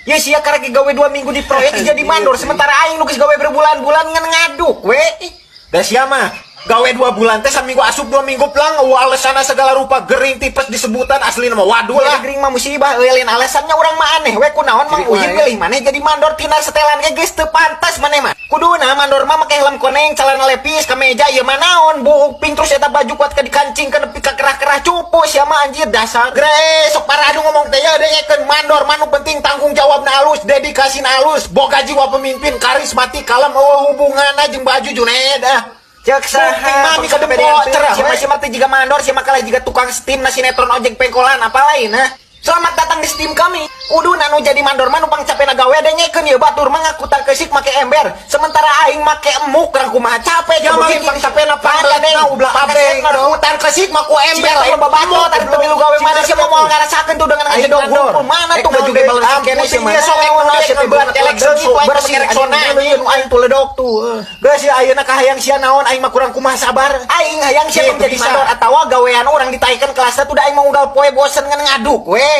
Ya sia karek gawe 2 minggu di proyek jadi mandor, sementara aing nu geus gawe berbulan-bulan ngan ngaduk we. Ih. Da sia mah gawe 2 bulan teh saminggu asup, 2 minggu pelang, alasanna segala rupa, gering, tipes disebutan, asli nama waduh Lah lah. Gering mah musibah euy, lain alasannya. Urang mah aneh we, kunaon Mang Jadi Uhim kumaha? milih maneh jadi mandor, tina setelan ge geus teu pantas maneh mah. Kuduna mandor mah make helm koneng, celana lepis, kameja ieu mah naon, buuk ping, terus eta baju kuat ka dikancing ka nepi ka kerah-kerah cupu sia mah, anjir, dasar. Gre, sok paradu ngomong teh ya, dengekeun, mandor mah nu penting tanggung jawab na alus, dedikasi na alus, boga jiwa pemimpin, karismatik, kalem, euweuh hubunganna jeung baju, Juned ah. Cek saha? Mami kadempo cerah Siapa we. Siapa teh jiga mandor, siapa kalah jiga tukang steam na sinetron ojek pengkolan apa lain, ha? Selamat datang di steam kami. Kudu nu jadi mandor mah nu pang capena gawe. Dengekeun ieu, batur mah ngakutan keusik make ember, sementara aing make emuk, kurang kumaha capek. Ya mah pang capena pang beletna ulah kabeh. Ngakutan keusik mah ku ember, lain babato tadi teu milu gawe mana sih mau ngarasakeun tuh dengan Aing ngajadog mandor. hukum mana tuh baju ge baleus kene sih mana. Sok ek ngebeat elek segitu aing Bersih pakai Rexona. Anjing, nu aing tuh ledok tuh. Geus ya, ayeuna kahayang sia naon? Aing mah kurang kumaha sabar. Aing hayang sia Gitu jadi bisa. mandor atawa gawean urang ditaikeun kelasna tuh, da aing mau unggal poe bosen ngan ngaduk we.